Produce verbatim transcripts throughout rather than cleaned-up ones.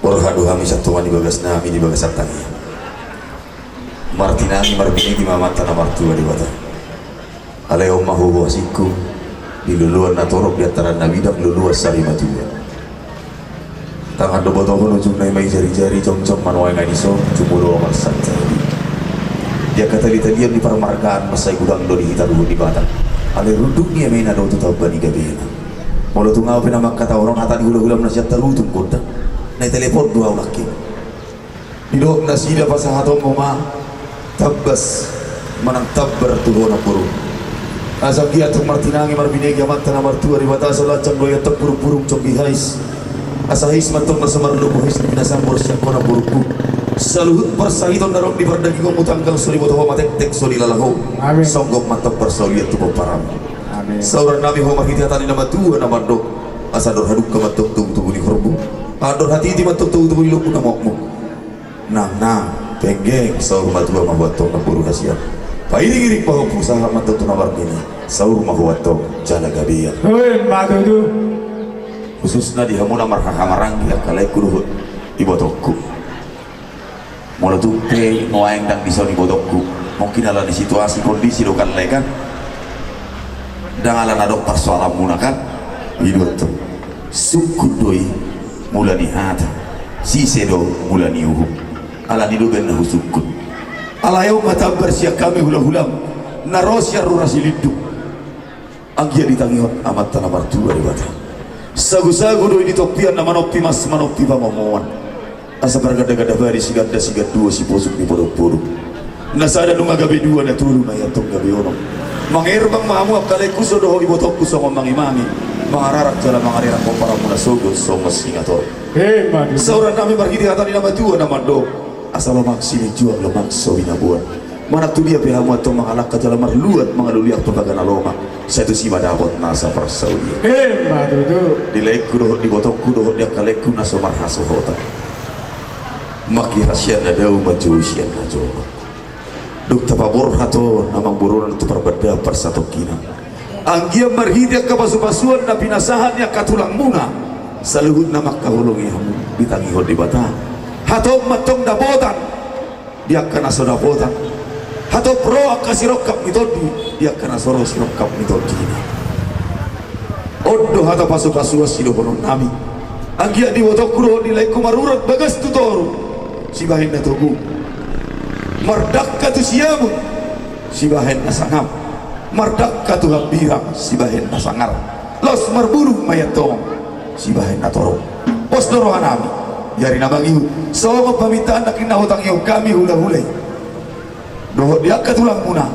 Roha do hami santongan di bagas nami di bagasan tangiang. Martinangi marbinege ma Amanta na martua Debata. Alai on ma huhuasingku di loloan na torop di antaran na bidang loloan sari matua. Tangan do botohon ujungna i ma i jarijari jongjong ma nuaeng ai dison jumolo marsanjari. Di angka talitalian ni parmargaan mansai godang do di hita dohot Debata. Alai runduk ni amena do tu tamba ni gabena. Molo tung ahu pe na mangkatahon on hata ni hulahulam na sian Tarutung gondang na i telepon do ahu nangkin. Didok nasida pasahatonmu ma tambas manang tambar tu ho namboru. Asa anggiat tung martinangi marbinege Amanta na martua Debata so lanjang do i antong burungburung jonggi hais. Asa hais ma antong na so marlomo hais ni pinasahan boru sian ho namborungku. Saluhut parsahiton na rok di pardagingonmu tanggal so diboto ho matektek so dilala ho. Amin. Songgop ma antong parsaulian tu pomparanmu. Amin. Sahuran nami ho marhite hata ni na matua na mandok. Asa andor hadungka ma antong togutogu ni horbo. Andor hatiti ma antong togutogu ni lombu na mokmok. Nang na penggeng saur matua ma ho antong namboru hasian. Pairingiring pahompu sahat ma antong tu na marnini. Saur ma ho antong jala gabean. Oi, ma tutu. Khususna di hamu na marhahamaranggi angka laengku dohot ibotongku. Molo tung pe nuaeng ndang dison ibotongku. Mungkin ala ni situasi kondisi do kan lae kan. Ndang ala na adong parsoalanmuna kan. I do antong. Sungkun do i mula ni hata. Sise do mula ni uhum. Alani do baen na husungkun. Alai on ma tambar sian hami hulahulam na ro sian rura Silindung. Anggiat ditangihon Amanta na martua Debata. Sagusagu do i di tompian na manompi mas manompi pangomoan. Asa pargandaganda bari siganda sigandua siposuk ni podompodom. Na sada nunga gabe dua na tolu na i antong gabe onom. Mangerbang ma hamu angka laengku so dohot ibotongku songon mangimangi. Mangararak jala mangarerak pomparanmuna sogot songon singator. Emma tutu. Sahuran nami marhite hata ni na matua na mandok. Asa lomak silinjuang lomak so binaboan. Manang tu dia pe hamu antong mangalangka jala marluat mangalului angka paga na lomak. Sai tusi ma dapot nasa parsaulian. Emma tutu. Di laengku dohot di ibotongku dohot di angka laengku na so marhasohotan. Mangihasian na dao manjou sian na jolma. Dung tapaborhat ho na mangboruon tu parbandaan parsatongkinan. Anggiat marhite angka pasupasuan na pinasahat ni angka tulangmuna. Saluhutna mangkaholongi hamu ditangihon Debata. Hatop ma antong dapotan di angka na so dapotan. Hatop ro angka sirongkap ni tondi di angka na so ro sirongkap ni tondina. On do hata pasupasuan sidohonon nami. Anggiat di ibotongku dohot di laengku marurat bagas tu toru sibahen na togu. Mardangka tu siamun sibahen na sangap. Mardangka tu hambirang sibahen na sangar. Laos marbulung ma i antong sibahen na torop. Pos do roha nami. Di ari na mangihut songon pamintaan nangkin na hutangihon hami hulahula i. Dohot di angka tulangmuna.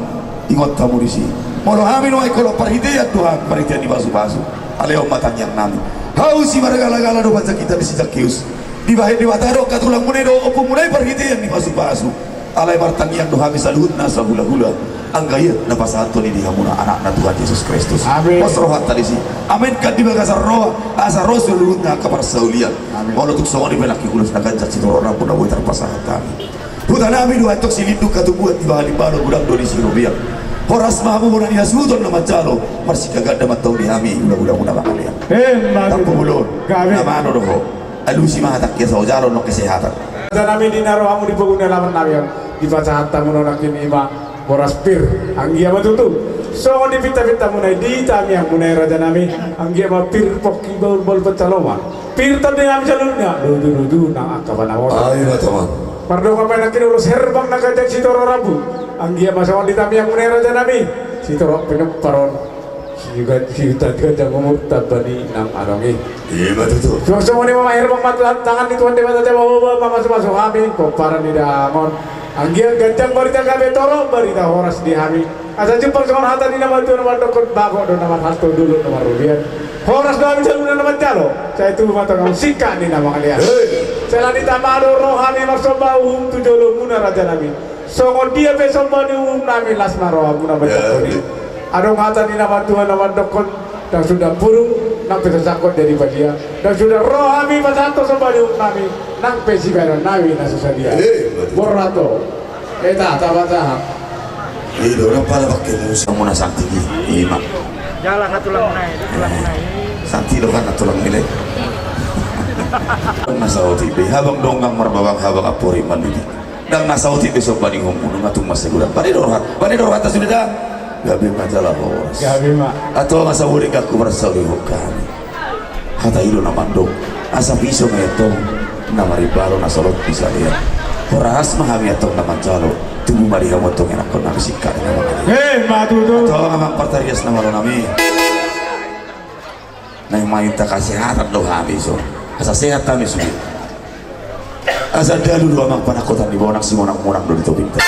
Ingot hamu disi. Molo hami nuaeng holan parhitean do hami parhitean ni pasupasu. Alai on ma tangiang nami. Hau simargalagala do panjangkitan ni si Zakkeus. Dibahen Debata do angka tulangmuna i dohot ompumuna i parhitean ni pasupasu. Alai martangiang do hami saluhutna asa hulahula. Anggiat na pasahathon i di hamuna anakna Tuhan Jesus Kristus. Amin. Pos rohanta disi. Amin kan di bagasan roha asa ro saluhutna angka parsaulian. Amin. Molo tung songon i pe nangkin ulos na ganjang sitorop rambu na boi tarpasahat hami. Huta nami do antong Silindung hatubuan di bahan ni balo gudang do di sirobean. Horas ma hamu bona ni hasuhuton na manjalo. Marsingkat ganda ma antong di hami hulahula muna mangalean. Emma tutu. Tampu bulon. Gabe. Na malo do ho. Alusi ma hatangki asa ho jalo nang kesehatan. Raja nami di na ro hamu di pogu ni alaman nami on. Dipasahat hamu nangkin i ma boras pir. Anggiat ma tutu. Songon dipintapinta muna i di tangiang muna i raja nami. Anggiat ma pir pongki bahulbahul pansalongan. Pir tondi nami saluhutna. Ludududu nang angka panamotan. Ai ma tutu. Mardongan ma i nangkin ulos herbang na ganjang sitorop rambu. Anggiat ma songon di tangiang muna i raja nami. Sitorop pinompar on. Siga-, siganjang umur tamba ni nang adong i. Ima tutu. Suang songon i ma herbang ma tangan ni Tuhan Debata Jahowa mamasumasu hami pomparan ni dahahang on. Anggiat ganjang barita gabe torop barita horas di hami. Asa jumpang songon hata ni na matua na mandokkon bagot do na marhalto dolok na marrobean. Horas do hami saluhutna na manjalo. Sai tubu ma antong hamu singkat ni na mangalean. Hei. Sai ala ni i tama do ro hami marsomba uhum tu jolo muna raja nami. Songon dia pe somba ni uhum nami las ma roha muna manjangkon i. Adong hata ni na matua na mandokkon ndang suda burung nang pe so sangkot jadi padia. Ndang suda ro hami pasahathon somba ni uhum nami nang pe sibahenon nami na so sadia. Borhat do. Eta tabaca. I do na pala pake musa muna santi i. Ima. Jala na tulang nai, tulang nai. Santi do kan na tulang nilai. Ndang na saotik be habang donggang marbabang habang ampori mandidik. Ndang na saotik be somba ni homu nunga tung mansai godang. Bani do rohat, bani do rohat sude da. Gabe ma jala horas. Gabe ma. Antong asa boi dengganku parsaulihon hami. Hata i do na mandok. Asa piso ma i antong na marimbalo na solot di salean. Horas ma hami antong na manjalo. Tubu ma di hamu antong ianakkon nami singkat na manjalo. Emma tutu. Antong amang partarias na malo nami. Naeng maminta kasehatan do hami so. Asa sehat hami sude. Asa dalu do amang panangkotan ni bonang, simonang-monang do di topinta.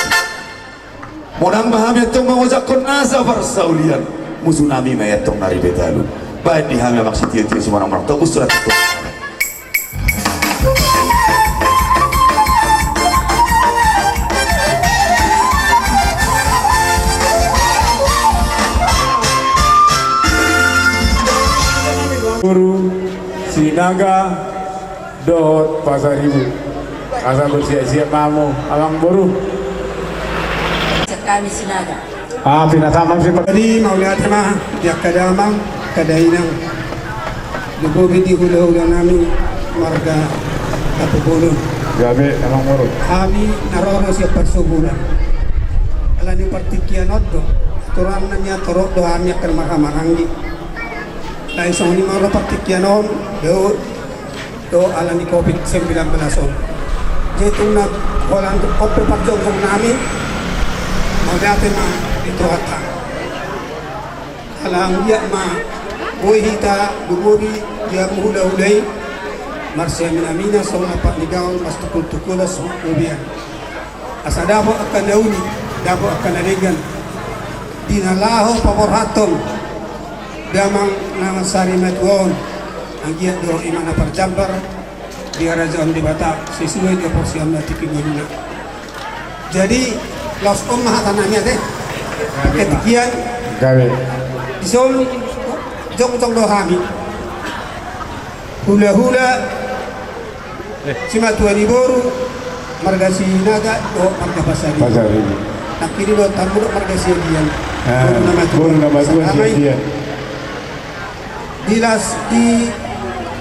Monang ma hami antong mangojakhon nasa parsaulian. Musu nami ma i antong na ribet alu. Baen di hami amang sitio-tio simonang-monang. Tobus surat antong. Boru Sinaga dohot Pasaribu. Asa bersiap-siap ma hamu amang boru. Siap hami Sinaga. Ah, pinatamam si. Jadi mauliate ma di angka damang, angka dainang. Di bobi di hula-hula nami marga Hatogolan. Gabe amang boru. Hami na ro do sian parsobulan. Alani partingkian on do. Aturan na nian torop do hami angka marhaha maranggi. Alai songon i ma ro partingkian on do. Do alani covid sembilan belas on. Jadi tung na holan tu ope parjongjong nami. Mauliate ma di Tuhanta. Ala anggiat ma boi hita dumobi di hamu hula-hula i. Marsiamin-aminan songon na pat ni gaol, martungkol-tungkolan songon na ubian. Asa dapot angka na uli, dapot angka na denggan. Di na laho paborhathon damang na mansari matua on. Anggiat do ima na parjambar di harajaon Debata sesuai di porsian na tingki ngoluna. Jadi laos on ma hata nami ate. Ketingkian. Gabe. Dison jongjong do hami. Hula-hula simatua ni boru marga Sinaga dohot marga Pasaribu. Pasaribu. Nangkin i dohot hamu dohot marga Siagian. Ah, boru na matua. Boru na matua Siagian. Di las di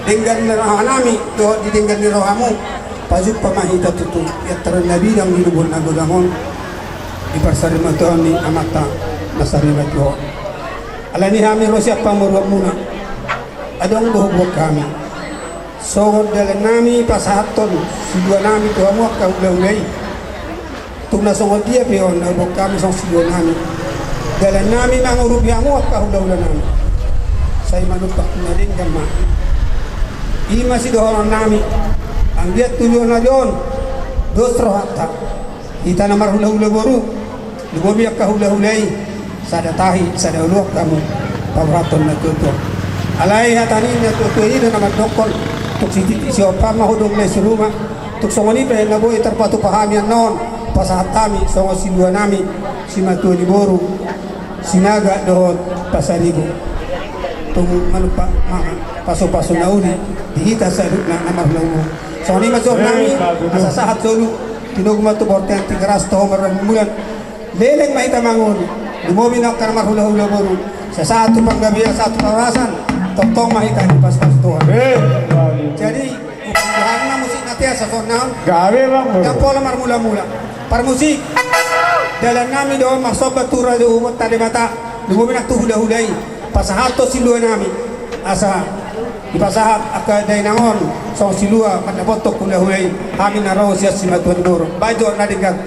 denggan ni roha nami dohot di denggan ni rohamu. Pajumpa ma hita tutu di antaran na bidang di lubuk na godang on. Di parsarimatua ni amanta na sarimatua on. Alani hami ro sian pamoruonmuna. Adong do huboan hami. Songon dalan nami pasahathon silua nami tu hamu angka hula-hula i. Tung na songon dia pe on na huboan hami songon silua nami. Dalan nami mangurupi hamu angka hula-hula nami. Sai manumpak na denggan ma. Ima sidohonon nami. Anggiat tu joloan on dos rohanta. Hita na marhula-hula boru. Lumobi angka hula-hula i. Sada tahi, sada uluan hamu paborhathon na tua-tua. Alai hata ni na tua-tua i do na mandokkon. Tung sititi siompa ma hudok lai siruma. Tung songon i pe na boi tarpatupa hami annon. Pasahat hami songon silua nami simatua ni boru Sinaga dohot Pasaribu. Tung manumpak ma pasu-pasu na uli di hita saluhutna na marhula-hula. Songon i ma jolo nami asa sahat solu. Tinogu ma tu bortean Tigaras toho mardalan bulan. Leleng ma hita mangolu. Lumobi na angka na marhula-hula boru. Sahat tu panggabean, sahat tu parhorasan. Tongtong ma hita dipasu-pasu Tuhan. Jadi Tuhan na musik na tea sasonnaon. Gabe ma boru. Ndang pola marmula-mula. Parmusik. Dalan nami do marsomba tu raja umur tade mata. Lumobi na tu hula-hula i. Pasahathon silua nami. Asa dipasahat angka dainang on. Songon silua mandapothon hula-hula i. Hami na ro sian simatua ni boru. Baen jo na denggan.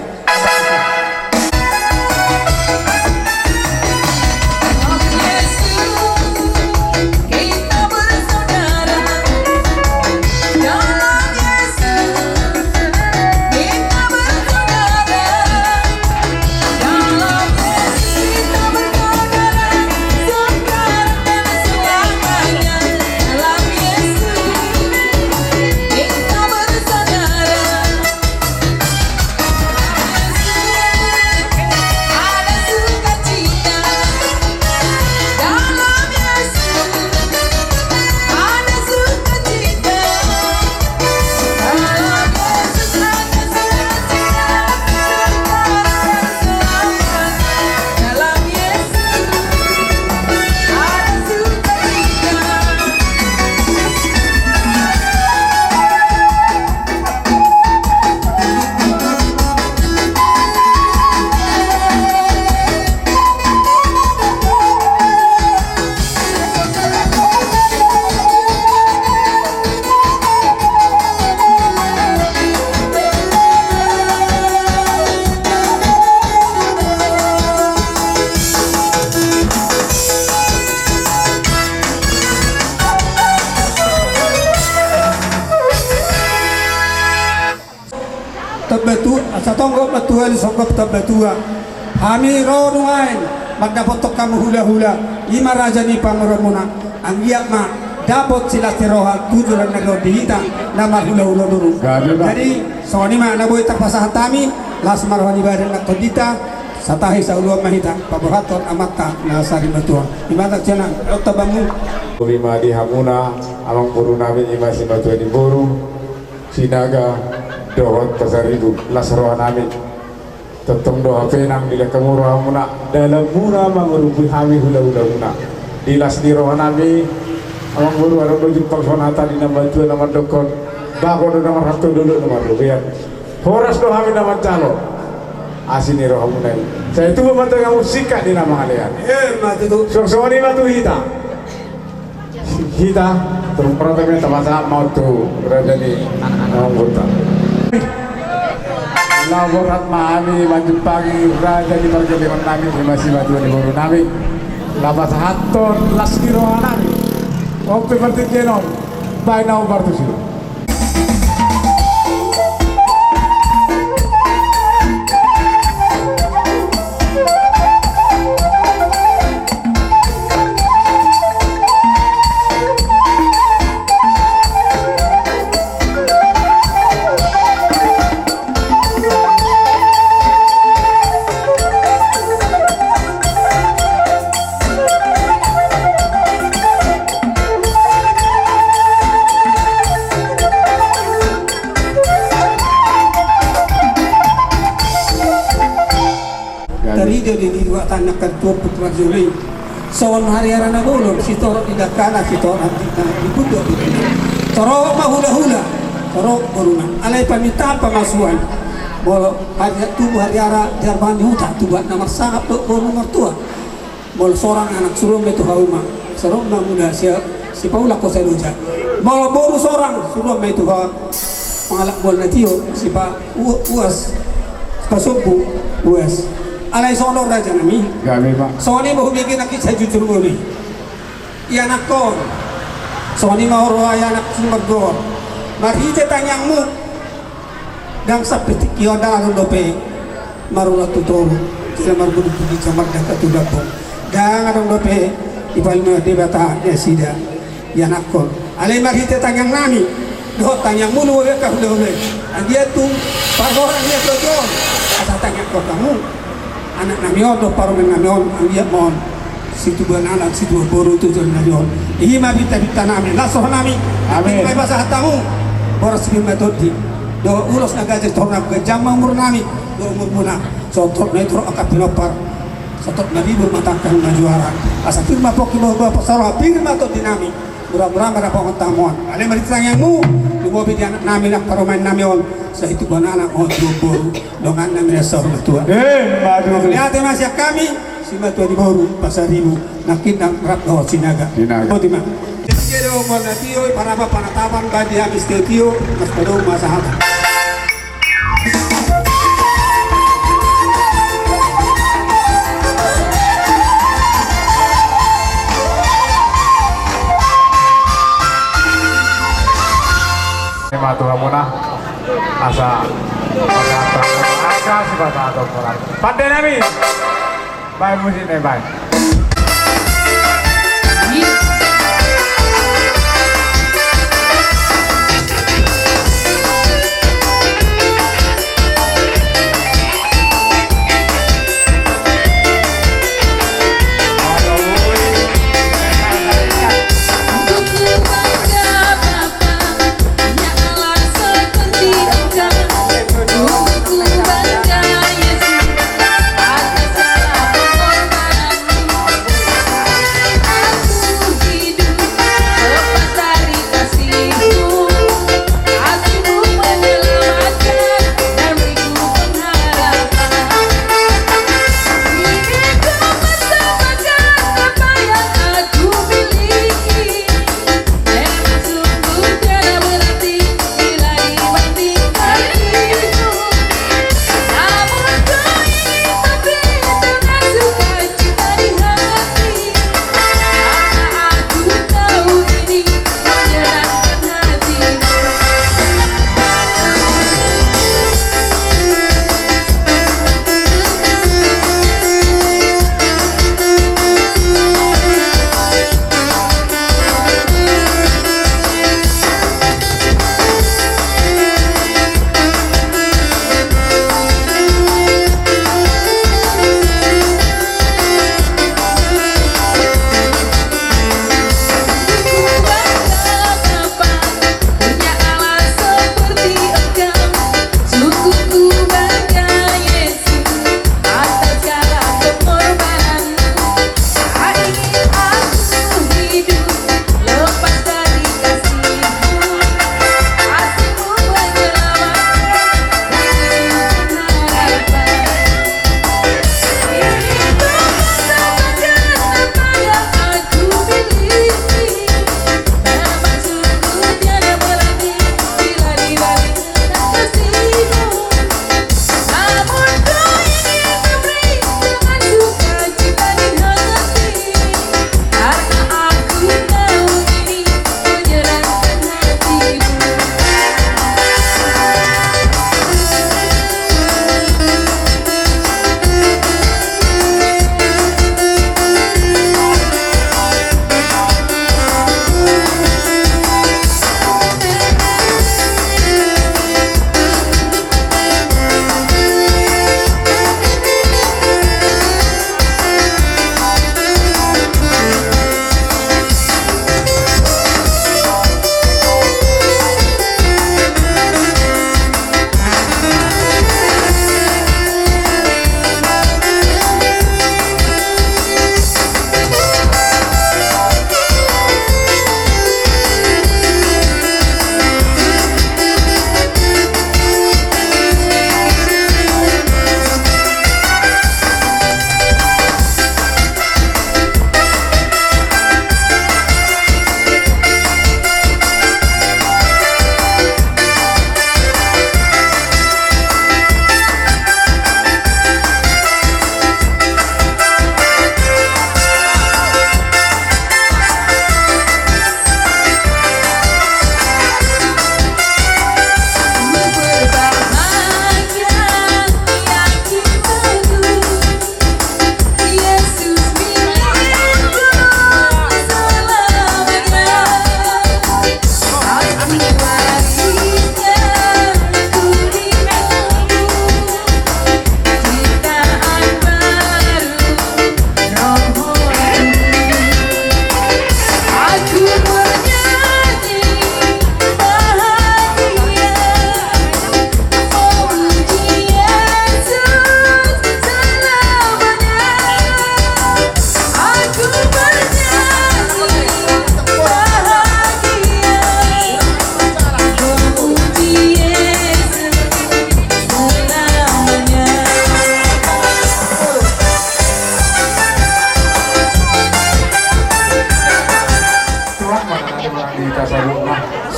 Satonggo ma tual songgop tamba tua. Hami ro nuaeng mandapothon hamu hula-hula, i ma raja ni pamoruonmuna. Anggiat ma dapot silas ni roha tu joloan na ro di hita na marhula-hula boru. Jadi songon i ma na boi tarpasahat hami, las ma roha ni badan na tondinta. Satahi saoloan ma hita paborhathon amanta na sarimatua. Ima tangkiana otta bamu. Uli ma di hamuna amangboru nami, ima simatua ni boru Sinaga dohot Pasaribu, las roha nami. Tongtong do hape nang dilehon hamu rohamuna, dalanmuna mangurupi hami hula-hulamuna. Di las ni roha nami amangboru, adong do jumpang sonata di na matua na mandokkon, bago do na marhalto, dolok na marrobean. Horas do hami na manjalo asi ni rohamuna i. Sai tubu ma tengamu singkat ni na mangalean. Ima tutu. Songon i ma tu hita. Hita, turun pertama, tapasahat ma tu raja ni amangboruta. Laho borhat ma hami manjumpangi raja ni pargellengon nami, ima simatua ni boru nami. Laho pasahathon las ni roha nami. On pe partingkian on, baen na hombar tusi. Tarida do di dua tanak kan tuan putra joloi. Songon hariara na bolon, sitorop di dangkana, sitorop di, di pundok di pundok. Torop ma hula-hula, torop boruna. Alai pamintaan pamasuan. Molo hariara tubu hariara di arbangan ni huta, tubu na marsangap do boru martua. Molo sorang anak, suruon ma i tu hauma. Sorong ma mula si, sipaulak ho saluja. Molo boru sorang, suruon ma i tu ha, mangalap boan na tio, sipa, u-, uas, sipasombu uas. Alai songon on raja nami. Gabe ma. Songon i ma hubege nangkin sai jujur ngolu i anakkon. Songon i ma ho roha i anak simargoon. Marhite tangiangmu. Ndang sampe tingki on ndang adong dope marurat tu toru, jala marbulung tu ginjang, mardangka tu lambung. Ndang adong dope dipalingka Debata nasida i anakkon. Alai marhite tangiang nami dohot tangiangmuna angka hula-hula i, anggiat tu parhorasan ni tondion, asa tangiangkon hamu anak nami on dohot parumaen nami on, anggiat ma on situbuan anak, situbuan boru tu joloan nami on. I ma pinta-pinta nami, las roha nami. Amin. Nangkin ma dipasahat hamu boras, pir ma tondi dohot ulos na ganjang, torop na ganjang ma umur nami dohot umurmuna. Sai torop na i torop angka pinompar, sai torop na ribur ma tangkas na juara. Asa pir ma pongki, boha-boha parsaoran, pir ma tondi nami. Mura-mura ma dapothon hamu on. Alai marhite tangiangmu, lumobi di anak nami, nang parumaen nami on, sai situbuan anak, on situbuan boru, dongan nami na saur matua. Eh, madu. Mauliate ma sian hami, simatua ni boru Pasaribu, nangkin ndang rap dohot Sinaga. Sinaga. Boti ma. Jadi do boan na tio i, paraba panatapan, baen di hami sitio-tio, mas padong ma sahata. Ima tu hamuna, asa, asa, asa, asa, asa, asa, asa, pande nami. Baen musik na i, baen.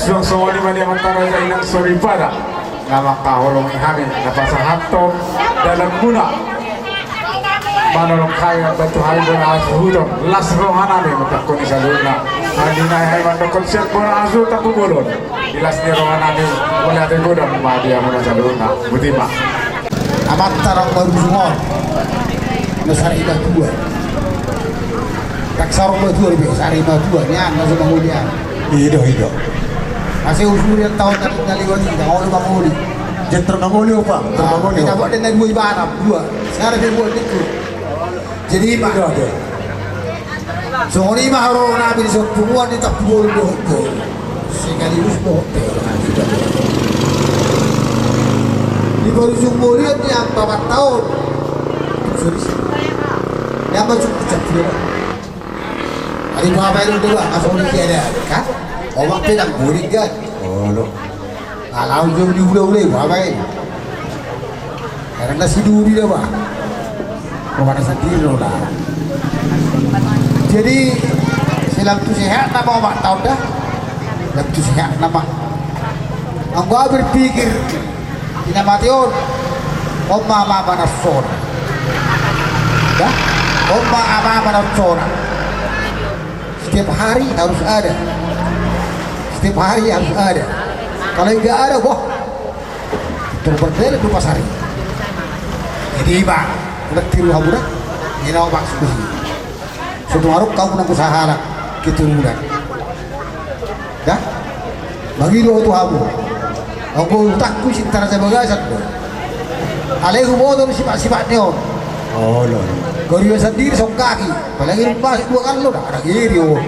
Songon i ma di amanta raja, inang soripada na mangkaholongi hami, na pasahathon dalanmuna manolong hami, mambantu hami bona hasuhuton. Las rohanami mandokkon i saluhutna. Nunga dinae hami mandokkon sian bona hasuhuton tu bolon, di las ni rohanami, mauliate godang ma di hamuna saluhutna. Botima. Amanta na marujung on, na sarimatua. Ndang saur matua dope, sarimatua, nian na so mangoli an. I do, i do. Asa usurian taon na, na lewat i, ndang olo mangoli. Jentro mangoli, opa. Jentro mangoli. Kita buat den na dua ibana, dua. Sada pe buat itu. Jadi, i ma. I do, i do. Songon i ma haroronami di son punguan ni Tampubolon dohot, sekaligus dohot. Di parujung mauliate ni amanta on. Sorry, sorry. Ni amanta cukup cap dia. Ari bapak itu dua, asal di dia ada, kan? Omak pedang boleh, kan? Oh, lo. Alai jauh di hula-hula, bapak i. Karena si Dudi da, bah. Rohana sandiri do da. Jadi, sai lam tu sehat nama, bah, taon da. Lam tu sehat nama. Anggo au berpikir, di na mate on, on ma amang na sonang. Da? On ma amang na sonang. Setiap hari harus ada. Setiap hari harus ada. Kalau nggak ada, wah, terus bertele tu pasar ini. Jadi, bah, udah tiru hamu da. Ini nama maksud sih. Sudah maruk kau nang usaha lah. Gitu udah. Da? Mangido tu hamu. Anggo utangku Sintaraja Bagasan do. Alai huboto do sifat-sifat ni on. Oh, lo. Gorion sandiri songgaki. Apalagi rumah dua kali lo da. Ada giri on.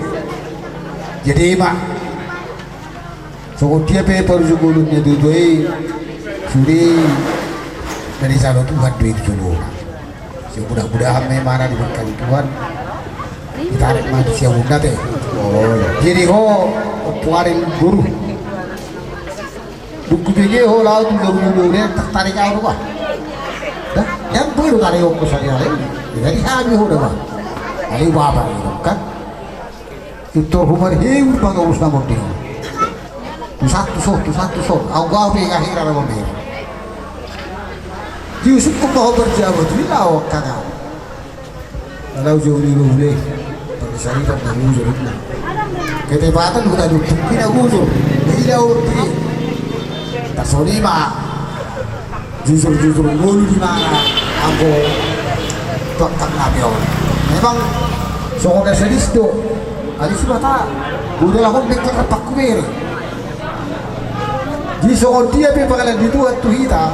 Jadi, i ma. Songon dia pe parujung ngolu ni tutu i. Sude. Dari salo Tuhan do i tu solo. Sai mudah-mudahan memang diberkati Tuhan. Ditarik ma tu siamun nate. Oh, iya. Jadi ho, Ompu Ari Guru. Dung hubege ho laho tu jauh-jauh ni tertarik au, bah. Da, yang perlu tarik ongkos hari-hari. Jadi hami ho da, bah. Ayo, bapak, kan? Itu rumah hewan, bapak, urus namun dia. Tu satu so, tu satu so. Au gau pe kahira na mambere. Diusuk ko mau berjabat, bila awak kagak. Kalau jauh di rumah, pakai saripan na bujur, nah. Ketepatan kita duduk, kita bujur. Tidak urti. Tak sonima. Jujur-jujur ngolu di mana anggo tuak tangnami on. Memang songon na sadis do. Adi si mata. Udah lah, hon dekat repak kubere. Di songon dia pe pangalaho ni Tuhan tu hita.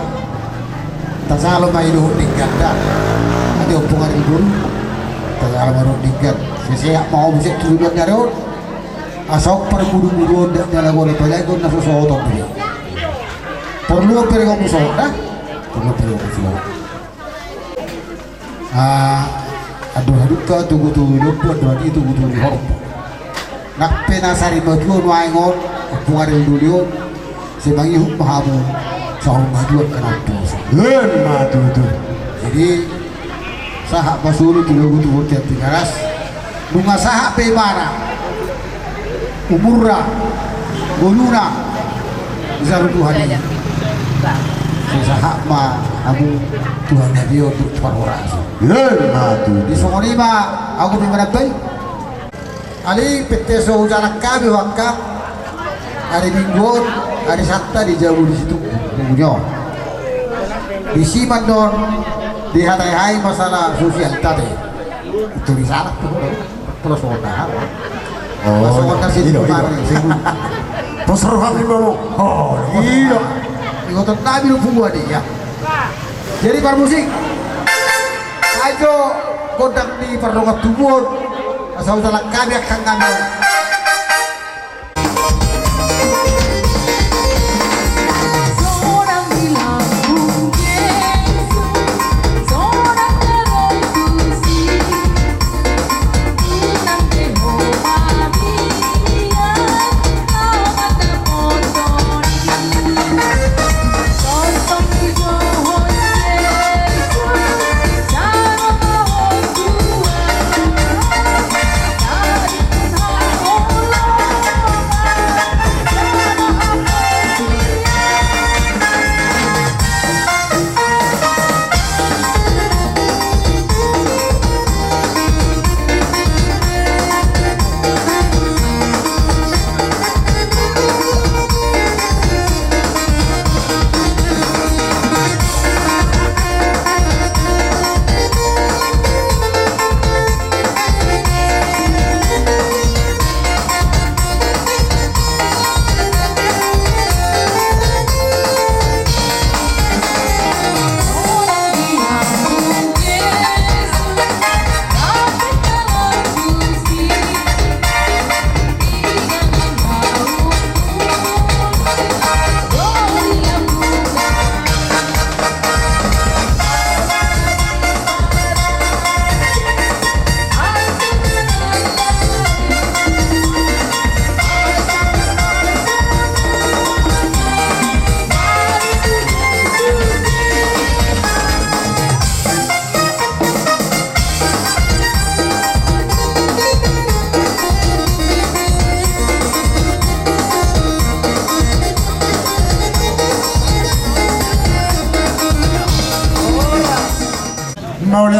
Tajalo ma i dohot denggan da. Adi ompung ari bun. Tajalo ma dohot denggan. Sesehat ma ho musik tu dunia on. Asa on parmudu-mudu on dak nyala gole palagon na sosohoton dia. Porlu on pere gomu sohot da. Porlu on pere gomu sohot. Ah, andor halumpang tugu-tugu ni lombu, andor hatiha tugu-tugu ni horbo. Nang pe na sari matua nuaeng on, ompung ari doli on, sai mangihut ma hamu, saur matua angka na umposo. Emma tutu. Jadi, sahat ma solu tu logu tu bontean Tigaras. Nunga sahat pe ibana, umurna, ngoluna, dijalo Tuhan i. Sai sahat ma hamu Tuhan i, dia untuk parhorasan. Emma tutu. Di songon i ma, au pe manambai. Alai pette so hujalang hami ho angka. Ari Minggu on, ari Sabtu di jabu di situ. Minggu on. Di si mandon, dihatai-hatai masalah sosial tadi. Itu di sana tu. Pos roha. Oh, pos roha. Pos roha ni mama. Oh, iya. Ingoton nami lu pungua dia. Jadi parmusik. Ajo, gondang di pardongan tubuan. Asal salah kami akan ngambil.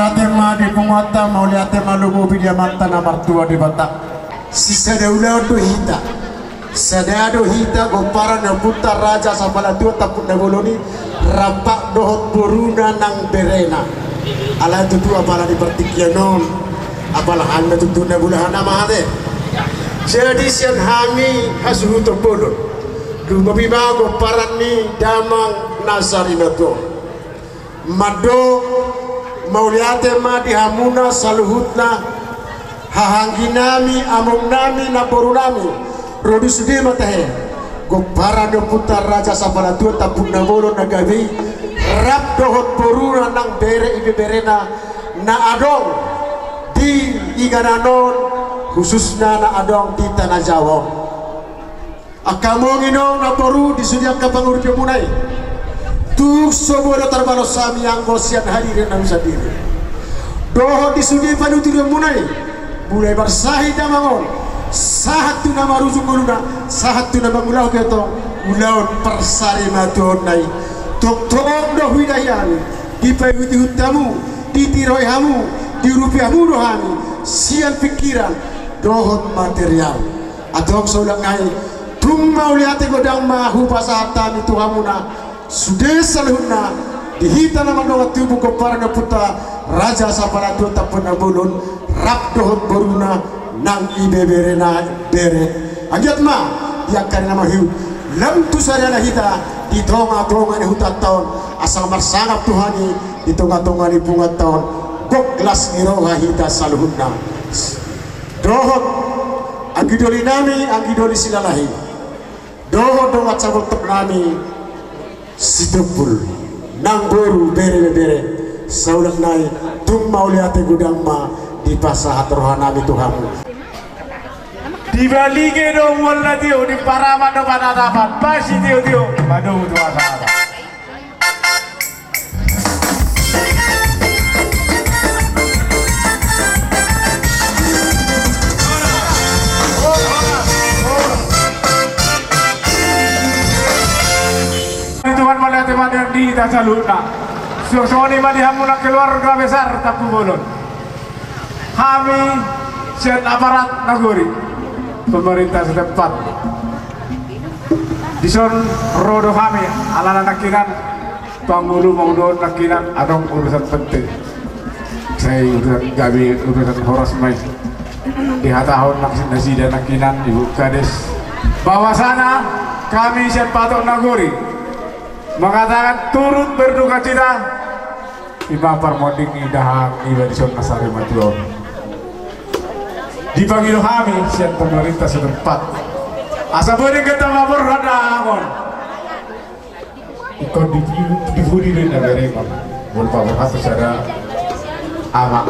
Mauliate ma di punguanta, mauliate ma lumobi di Amanta na martua Debata. Sisada ulaon do hita. Sada do hita gomparan ni ompunta Raja Sapala Tua Tampuk na Bolon i, rap dohot boruna nang berena. Alai tutu apala di partingkian on, apala hami na tutu na bulahan ama ate. Jadi sian hami hasuhuton bolon, lumobi ma gomparan ni damang na sarimatua on. Mandok mauliate ma di hamuna saluhutna, hahaanggi nami, among nami, namboru nami, ro di sude ma tahe. Gomparan ni ompunta Raja Sapala Tua Tampuk na Bolon na gabe i, rap dohot boruna nang bere ibeberena na adong di inganan on, khususna na adong di Tanah Jawa on. Angka among inong namboru di sude angka pangurupion muna i, tung so boi do tarbalos hami anggo sian hadirin nami sandiri. Dohot di sude panuturion muna i, mulai marsahit damang on sahat tu na marujung ngoluna, sahat tu na mangulahon pe tong ulaon parsarimatuaonna i. Tongtong do huida hami, dipaihutihut hamu, ditiroi hamu, diurupi hamu do hami sian pingkiran dohot material. Antong saulak nai, tung mauliate godang ma hupasahat hami tu hamuna sude saluhutna, di hita na mardongan tubu gomparan ni ompunta Raja Sapala Tua Tampuk na Bolon, rap dohot boruna nang ibeberena bere. Anggiat ma di angka ari na mangihut, lam tu sadana hita di tongatonga ni hutanta on, asa marsangap tu hami di tongatonga ni punguanta on, gok las ni roha hita saluhutna. Dohot anggi doli nami, anggi doli Silalahi, dohot dongan sabontok nami Sitompul, nang boru, bere, bebere, saulak nai, tung mauliate godang ma dipasahat roha nami tu hamu. Dibalige do mual na tio, diparamat do panatapan, pasti tio-tio madomu tu hata-hata. Tuhan mauliate ma di hita saluhutna. Suang songon i ma di hamuna keluarga besar Tampubolon. Hami sian aparat nagori, pemerintah setempat, dison ro do hami alana nangkinan pangulu ma ulaon nangkinan adong urusan penting. Sai urusan gabe, urusan horas ma i dihatahon nang nasida nangkinan, ibu kades, bahwasana kami sian patok nagori mengatakan turut berdukacita. Ima parmonding ni dahahang iba dison na sarimatua on. Dipangido hami sian pemerintah setempat asa boi denggan tapaborhat dahahang on. Ingkon di, di pudi do inna bere ma, molo paborhat tu sada ama.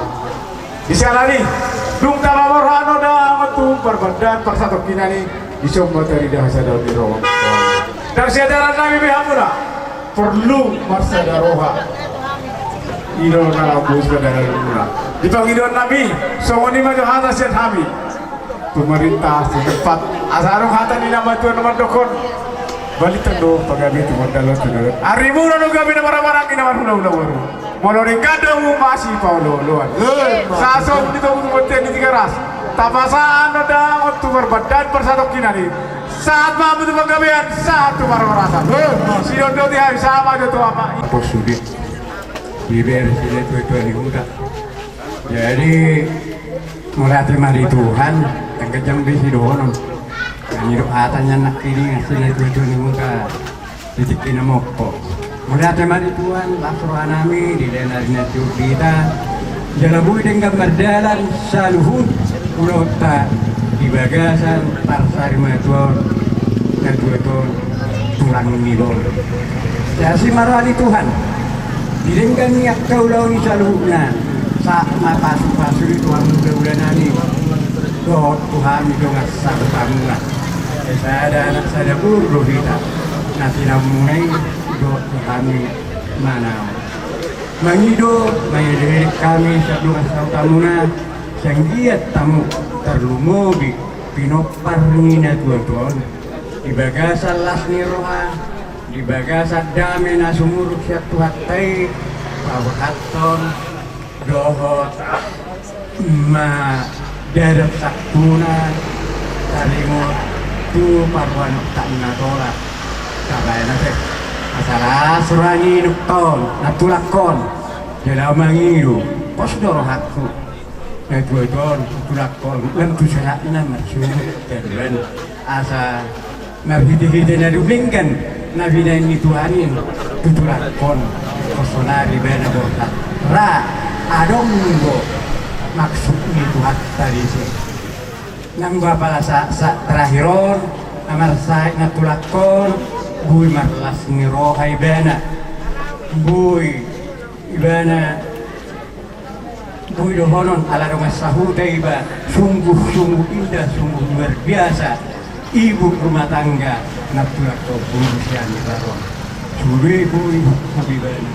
Di siala ni i, dung tapaborhat do dahahang on tu parbandaan parsatongkinan i, dison ma tarida hasadaon ni roha. Ndang siadaran nami be hamuna, porlu marsada roha. I do na lam bos padalan muna. Di pangidoan nami, songon i ma jo hata sian hami. Pemerintah setempat, asa adong hata ni na matua na mandokkon, balintang do pagabe tu mardalan tu dalan. Arimuna do gabe na marhahamaranggi, na marhulahula boru. Molo denggan do hamu masipaolooloan. Eh, ma. Sasongkop ni togu tu bontean ni Tigaras. Tapasahat do dahahang on tu parbandaan parsatongkinan i. Sahat ma hamu tu panggabean, sahat tu parhorasan. Eh, ma. Sidondoti hami sama jo tu ama. Apa sude? Diberes sude tua-tua ni huta. Jadi, mauliate ma di Tuhan, ndang ganjang be sidohonon. Nidok hata nian nangkiningan sude tua-tua ni huta. Di tingki na mompo. Mauliate ma di Tuhan, las roha nami di dalan ari na tiur hita. Jala boi denggan mardalan saluhut ulaonta di bagasan parsarimatua on, na tua-tua on, tulang ni boru. Sai asi ma roha ni Tuhan. Di denggan ni angka ulaon i saluhutna, sahat ma pasu-pasu i tu hamu hulahula nami. Dohot tu hami dongan sahutamuna. Sada anak sada boru do hita. Na tinamuna i dohot tu hami manaon. Mangido, mangelekelek hami sian dongan sahutamuna, sai anggiat hamu tarlumobi pinompar ni na tua-tua on. Di bagasan las ni roha, di bagasan dame na sumurung sian Tuhanta i, paborhathon Dohot ma darat sakkuna taringot tu paruan otak na tolak. Tabaen ate. Masalah surani nukton, na tulak on. Jala mangiru, pos do rohakku. Na tuatua on, tulak on, lam tu sehatna marsuru, jadwal. Asa marhitehite na dumenggan na binaen ni Tuhan i tu tulak on. Sonari bana borhat ra adong do maksud ni Tuhan tadi si nang bapala sa, sa terakhir on na marsahat na tulak on bui marlas ni roha ibana bui ibana Boi dohonon ala dongan sahuta iba, sungguh-sungguh indah, sungguh luar biasa ibu rumah tangga na tulak tu bulu sian iba ro. Sude boi hukum ibana,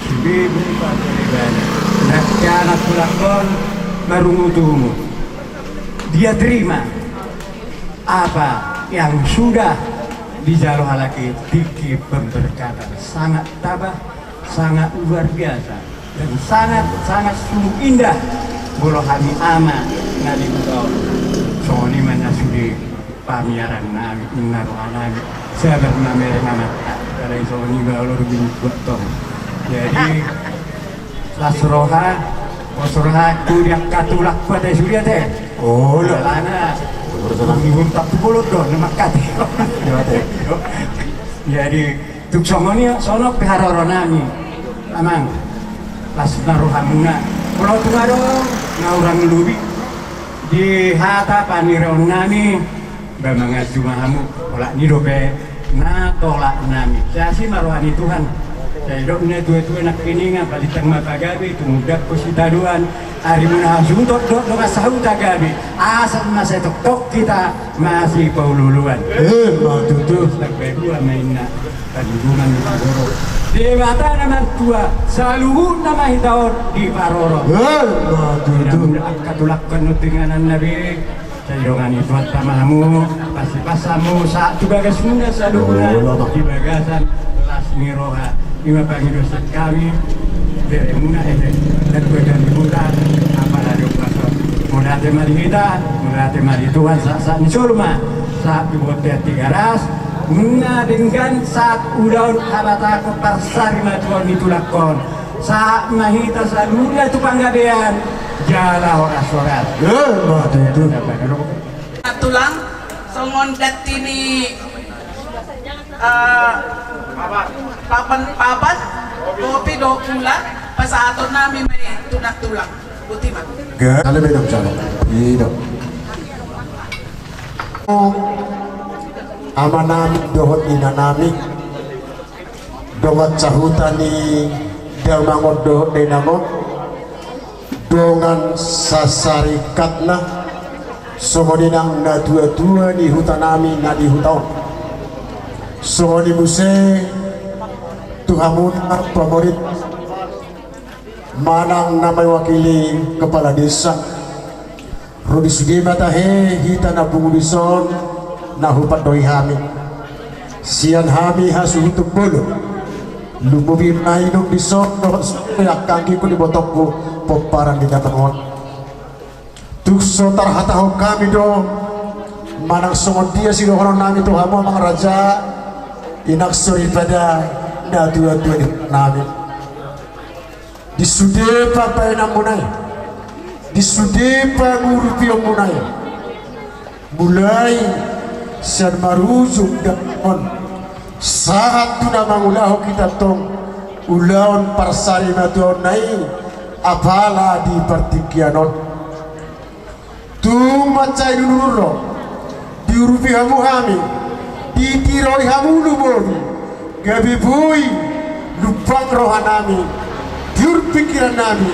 sude boi patur ibana. Nangkin na tulak on marungut-ungut. Dia terima apa yang sudah dijalo halak i, tingki pemberkatan sangat tabah, sangat luar biasa. Dan sangat, sangat sungguh indah. Molo hami ama na di huta on, songon i ma na sude pamiaran nami, inna roha nami, sabar ma mereng amanta. Alai songon i ma olo do minggu tong. Jadi las roha, pos roha tu di angka tulak kuat ai sude ate. Olo. Alana minggu empat puluh do na mangkate. Jadi tung songon i songon pe haroro nami. Amang, las ma rohamuna. Molo tung adong na hurang lobi di hata paniraon nami, ba manganju ma hamu. Olat ni dope na tolak nami. Sai asi ma roha ni Tuhan. Sai dok na tuatua nangkiningan, balintang ma pagabe, tumundalhon sitadoan. Arimuna hasuhuton dohot dongan sahuta gabe, asa ma sai toktok hita masipaolooloan. Emma tutu. Sambadua ma inna panduduman ni sigoro. Debata na martua saluhutna ma hita on diparorot. Emma tutu. Angka tulak on nunga inganan na be. Sai dongan ni Tuhanta ma hamu, pasipasa hamu sahat tu bagasmuna saluhutna di bagasan las ni roha. I ma pangidoan hami, beremuna ese dan badan di huta, apala di upaso. Mauliate ma di hita, mauliate ma di Tuhan, sahat-sahat ni solu ma sahat tu bontean Tigaras. Nunga denggan sahat ulaon habatahon parsari matuaon ni tulak on. Sahat ma hita saluhutna tu panggabean jala horas-horas. Emma tutu. Tulang, songon ganti ni papan-papan, kopi dohot gula, pasahaton nami ma i tu na tulang. Boti ma. Ga ale benam jalo. Ino. Ama nami dohot ina nami. Dongan sahuta ni damang on dohot dainang on, dongan sasarikatna, songon i nang natuatua ni huta nami na di huta on. Songon i muse tu hamuna pamorit manang na mewakili kepala desa. Ro di sude ma tahe hita na pungu dison na hupandoi hami. Sian hami hasuhuton bolon. Lumobi ma inum dison dohot sude angka anggingku di botongku pomparan ni damang on. Tung so tarhatahon hami do manang songon dia sidohonon nami tu hamu amang raja, inang soripada, natuatua ni nami. Di sude pambaenanmuna i, di sude pangurupionmuna i, mulai sian marujung damang on sahat tu na mangulahon hita tong ulaon parsari matuaonna i apala di partingkian on. Tung mansai dulu ro diurupi hamu hami, ditiroi hamu lumobi, gabe boi lumbang roha nami, tiur pingkiran nami,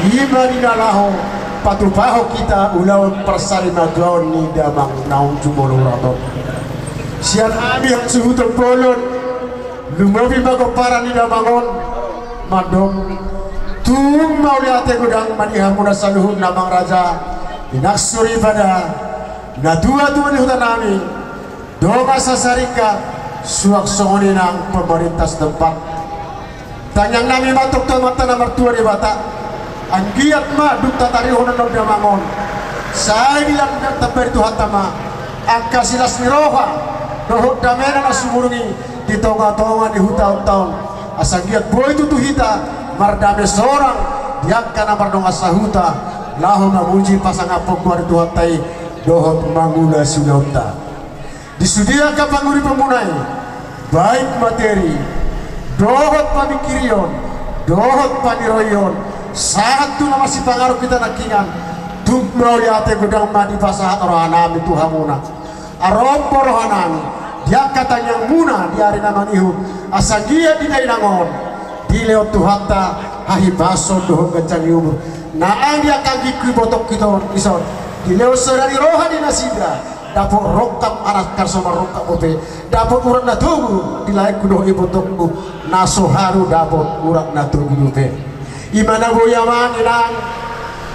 i ma di na laho patupahon hita ulaon parsari matuaon ni damang naung jumolo ulaon on. Sian hami hasuhuton bolon, lumobi ma pomparan ni damang on, mandok. Tung mauliate godang ma di hamuna saluhutna amang raja, inang soripada, natuatua ni huta nami, dongan sasarikat, suang songon i nang pemerintah setempat. Tangiang nami ma tong tu Amanta na martua Debata, Anggiat ma dung tatarihon annon damang on, sai dilanggang tambari Tuhanta ma angka silas ni roha dohot damena na sumurung i di tongatonga ni hutaonta on. Asa anggiat boi tutu hita mardame sorang di angka na mardongan sahuta, laho mamuji pasangaphon goar ni Tuhanta i dohot mangula siulaonta. Di sude angka panguripanmuna i, baik materi dohot pamingkirion dohot paniroion, sahat tu na masipanganon hita nangkiningan. Tung mauliate godang ma dipasahat rohanami tu hamuna. Arombo rohanami di angka tangiangmuna di ari na mangihut, asa anggiat di dainang on dilehon Tuhanta hahipason dohot ganjang ni umur. Nang di angka anggingku ibotongku ito dison, dilehon sada ni roha di nasida dapot rongkap anak, asa marrongkap dope dapot urat na togu di laengku dohot ibotongku, na so haru dapot urat na togu dope. I ma na boi amang inang,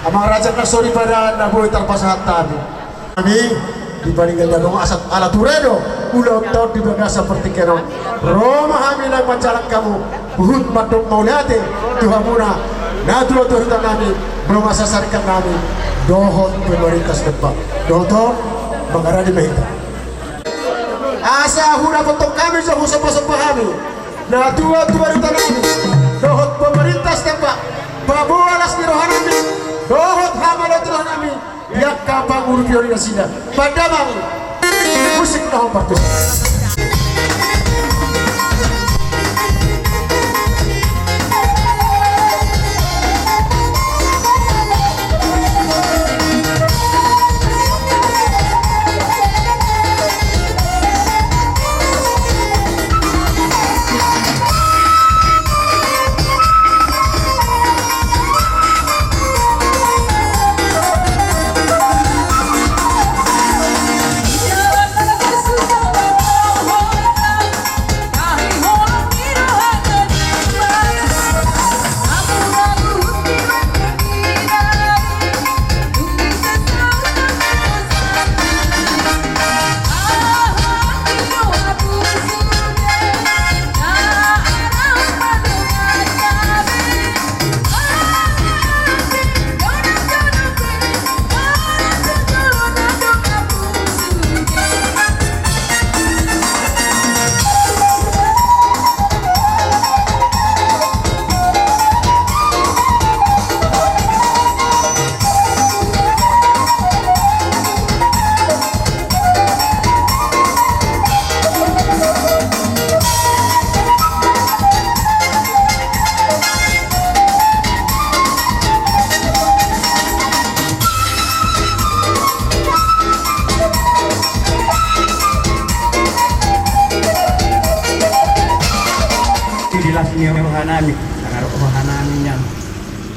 amang raja na soripada na boi tarpasahat hami. Hami di paninggal na adong, asa ala ture do ulaonta on di bagasan partingkian on. Ro ma hami nang manjalang hamu, huhut mandok mauliate tu hamuna natuatua ni hutanami, bromasa sarikat nami dohot pemerintah setempat. Dohot on mangaradi ma hita. Asa hudapothon hami jo husomba-somba hami natuatua ni hutanami dohot pemerintah setempat, paboa las ni rohanami dohot hamaloan ni rohanami di angka pangurupion ni nasida. Pandamang, musik na hombar tu. Di las ni rohanami, tangan rohanami nian.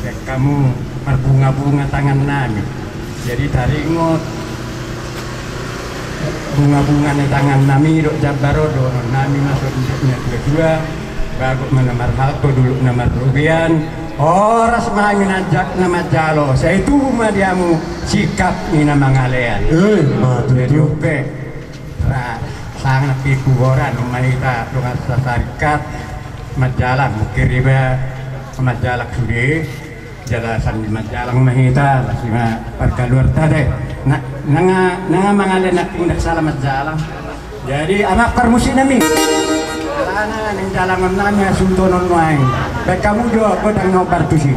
Baen hamu marbungabunga tangannami. Jadi taringot bungabunga ni tangannami dohot jambar on, dohononnami ma songon na tuatua: Bagot ma na marhalto, dolok na marrobean, horas ma hami na manjalo, sai tubu ma di hamu singkat ni na mangalean. Ima tutu. Jadi on pe, ra, sangap i tu goran, on ma hita dongan sasarikat manjalang, mungkin iba manjalang sude. Jala sandi manjalang ma hita, las ma parkaluarta deh. Na, nanga, nanga mangalean nangkin ndang sala manjalang. Jadi, anak parmusiknami, alana naeng jalangonnami hasuhutonnami nuaeng. Baen hamu jo godang na hombar tusi.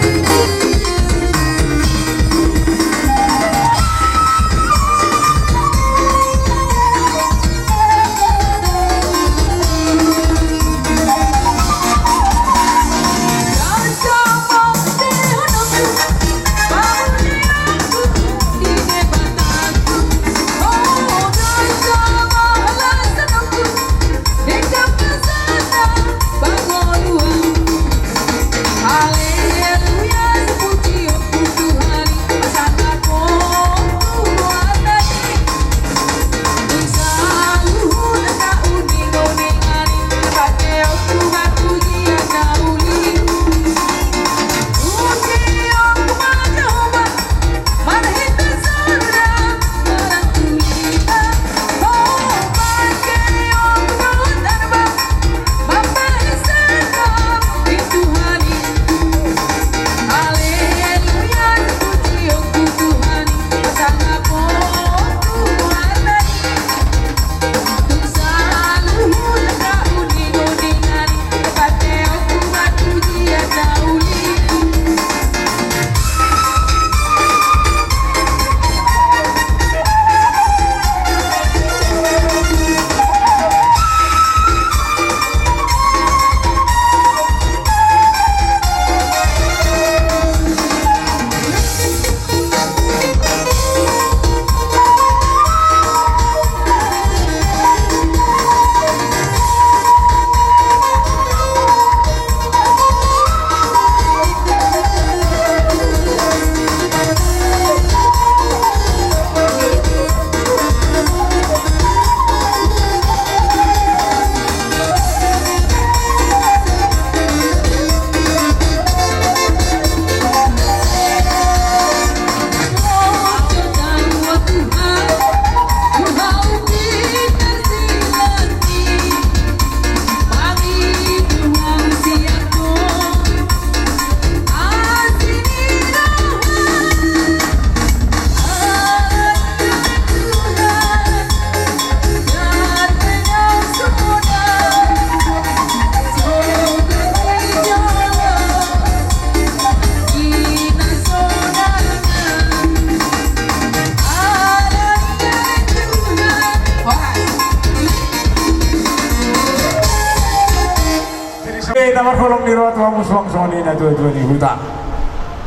Marholong ni roha tu hamu suang songon i natuatua ni huta.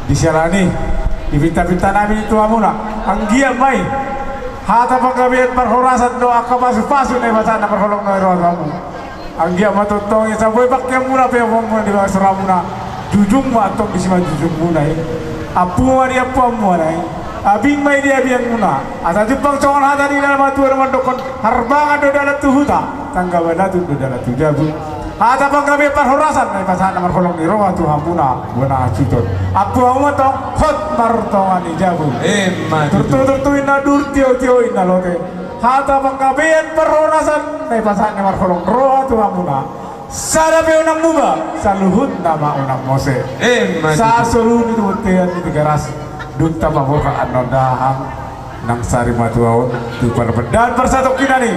Di siala ni i, dipintapinta nami tu hamuna. Anggiat ma i hata panggabean parhorasan dohot angka pasupasu na dipasahat na marholong ni roha tu hamu. Anggiat ma tongtong i, asa boi pangkeonmuna, peopionmuna di bagas rohamuna. Jujung ma antong di simanjujungmuna i. Ampu ma di ampuanmuna i. Abing ma i di abinganmuna. Asa jumpang songon hata ni na matua na mandokkon: Harbangan do dalan tu huta, tangga banatung do dalan tu jabu. Hata panggabean parhorasan na dipasahat na marholong ni roha tu hamuna bona hasuhuton. Ampu hamu ma antong, hot martonga ni jabu. Emma tutu. Turtu turtu inna dur, tio tio inna lote. Hata panggabean parhorasan na dipasahat na marholong roha tu hamuna. Sada pe unang muba, saluhutna ma unang mose. Emma tutu. Sasolu ni tu bontean ni Tigaras. Dung tapaborhat annon dahahang nang sari matua on tu parpendaan parsatongkinan i.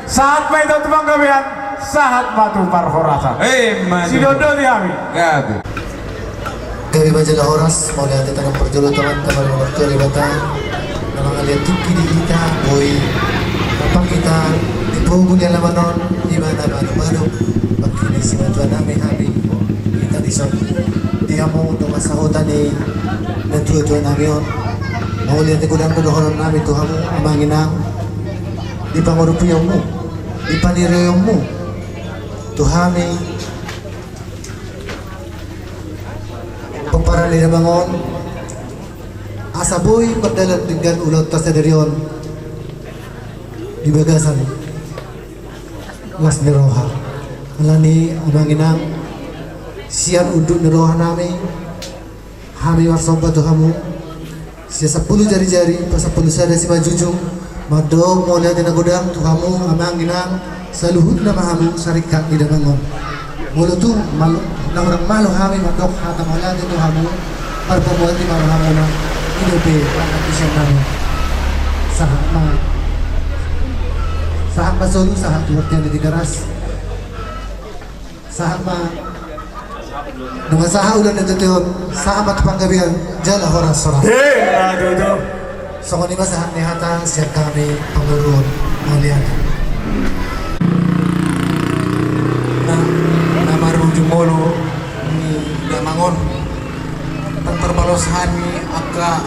Sahat ma hita tu panggabean, sahat ma tu parhorasan. Emma tutu. Sidondot di hami. Gabe. Gabe ma jala horas, mauliate tangan parjolo tu Amanta Martua Debata na mangalean tingki di hita, boi nampak hita di pogu ni alaman on, di mana balu-balu, bangkini simatua nami hami, hita dison. Di hamu dongan sahuta ni natuatua nami on, mauliate godang do dohonon nami tu hamu amang inang, di pangurupionmu, di panirionmu tu hami, pomparan ni damang on, asa boi mardalan denggan ulaonta sadari on di bagasan las ni roha. Alani amang inang, sian unduk ni roha nami, hami marsomba tu hamu. Sian sampulu jarijari, pasampulu sada simanjujung, mandok mauliate na godang tu hamu amang inang, saluhutna ma hamu saringkat ni damang on. Molo tung malo, na hurang malo hami mandok hata mauliate tu hamu, marpamuati ma rohamuna, i dope panghapusan nami. Sahat ma, sahat ma solu, sahat tu bontean ni Tigaras. Sahat ma. Nunga sahat ulaon na tutu on, sahat ma tu panggabean jala horas-horas. Emma tutu. Songon i ma sahat ni hata sian hami pangurupionmu. Mauliate. Na, na marujung ngolu ni damang on, ndang tarbalos hami angka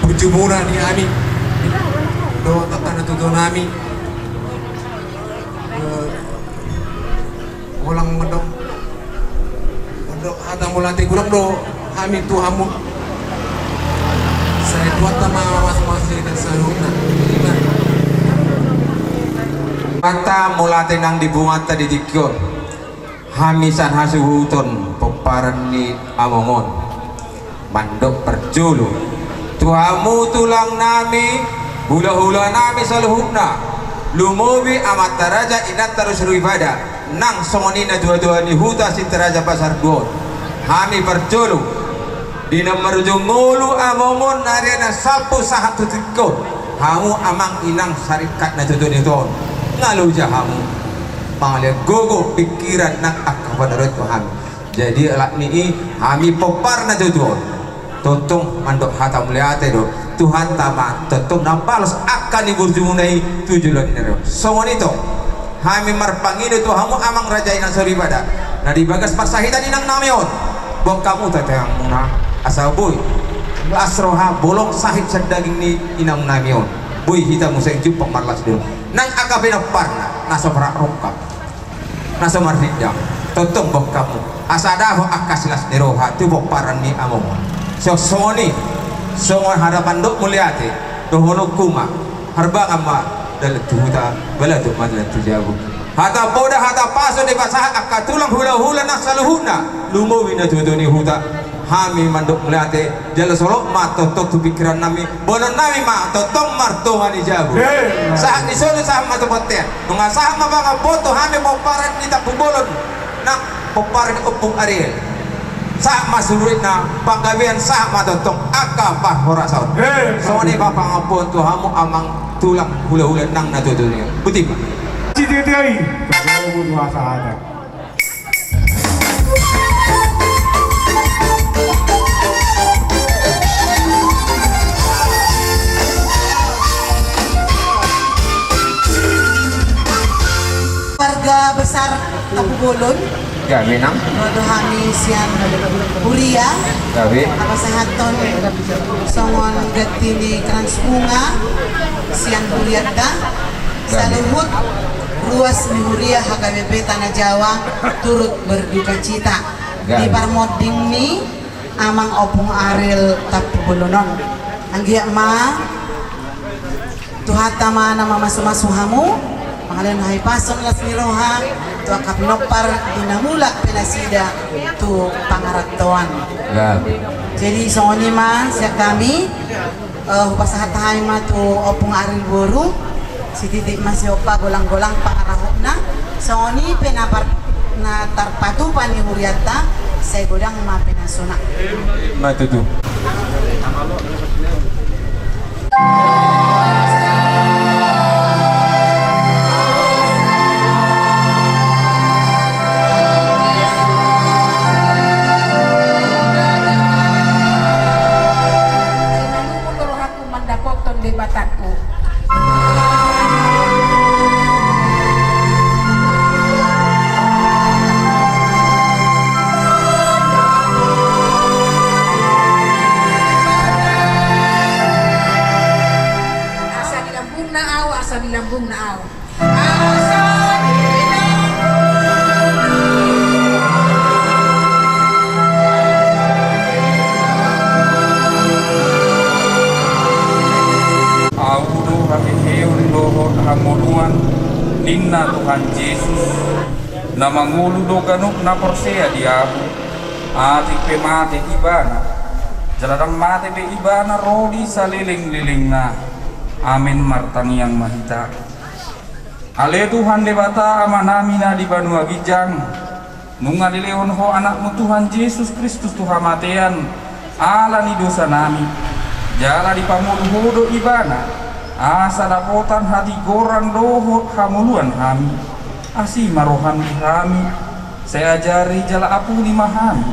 burjumuna ni hami dohot angka natuatua nami. Eh, holan mandok, mandok hata mauliate godang do hami tu hamu. Sai Tuhanta ma mamasu-masu hita saluhutna. Hata mauliate nang di bunganta di tingki on. Hami sian hasuhuton pomparan ni among on mandok parjolo tu hamu tulang nami, hula-hula nami saluhutna, lumobi amanta raja, inanta raja soripada, nang songon i natuatua ni huta Sintaraja Pasar Dua on. Hami parjolo di na marujung ngolu among on, na ari na salpu sahat tu tingki on, hamu amang inang saringkat natuatua ni huta on, nga loja hamu. Mangalean gogo, pingkiran nang angka panaruan tu hami. Jadi alani i hami pomparan natuatua on tongtong mandok hata mauliate do. Tuhanta ma tongtong na mambalos angka na burjumuna i tu joloan ni ari on. Songon i tong hami marpangido tu hamu amang raja inang soripada na di bagas parsahitan inang nami on. Boan hamu tangiangmuna asa boi las roha, bolong sahit sian daging ni inang nami on. Boi hita muse jumpang marlas ni roha. Nang angka pinomparna na so marrongkap, na so marrindang, tongtong boan hamu asa dapot angka silas ni roha tu pomparan ni among on. Songon i, songon hata mandok mauliate dohononku ma, harbangan ma dalan tu huta, balatuk ma dalan tu jabu. Hata poda, hata pasu dipasahat angka tulang, hula-hula nang saluhutna, lumobi natuatua ni huta. Hami mandok mauliate, jala solot ma tongtong tu pingkiran nami, boanon nami ma tongtong martonga ni jabu. Sahat ni solu sahat ma tu bontean. Nunga sahat ma pangampuon tu hami pomparan ni Tampubolon nang pomparan ni Ompung Ariel. Sahat ma suruitna panggabean, sahat ma tongtong angka parhorasan. Songon i ma pangampuon tu hamu amang tulang, hula-hula nang natuatua ni. Boti ma. Sitiatiai. Keluarga besar Tampubolon. Gabe nang. Dohot hami sian huria. Gabe. Pasahathon songon ganti ni krans bunga sian hurianta. Gabe. Saluhut ruas ni huria H K B P Tanah Jawa turut berdukacita. Gabe. Di parmonding ni Amang Ompung Ariel Tampubolon on. Anggiat ma Tuhanta ma na mamasumasu hamu, mangalehon hahipason las ni roha tu angka pinompar di na mulak pe nasida tu pangarantoan. Gabe. Jadi songon i ma sian hami, eh, hupasahat hami ma tu Ompung Ariel boru, sititi ma sihompa, golanggolang pangarahutna. Songon i pe na par-, na tarpatupa ni hurianta, sai godang ma pe na sonang. Ma tutu. Mandapothon Debatangku. Asa di lambungna au, asa di lambungna au. Au do haheheon dohot hangoluan, ninna Tuhan Jesus, na mangolu do ganup na porsea di Ahu. Atik pe mate ibana, jala ndang mate be ibana ro di salelenglelengna. Amen. Martangiang ma hita. Ale Tuhan Debata Amanami na di banua ginjang, nunga dilehon Ho Anakmu Tuhan Jesus Kristus tu hamatean ala ni dosanami, jala dipangolu Ho do Ibana, asa dapotan hatigoran dohot hangoluan hami. Asi ma roham di hami, sai ajari jala apuli ma hami,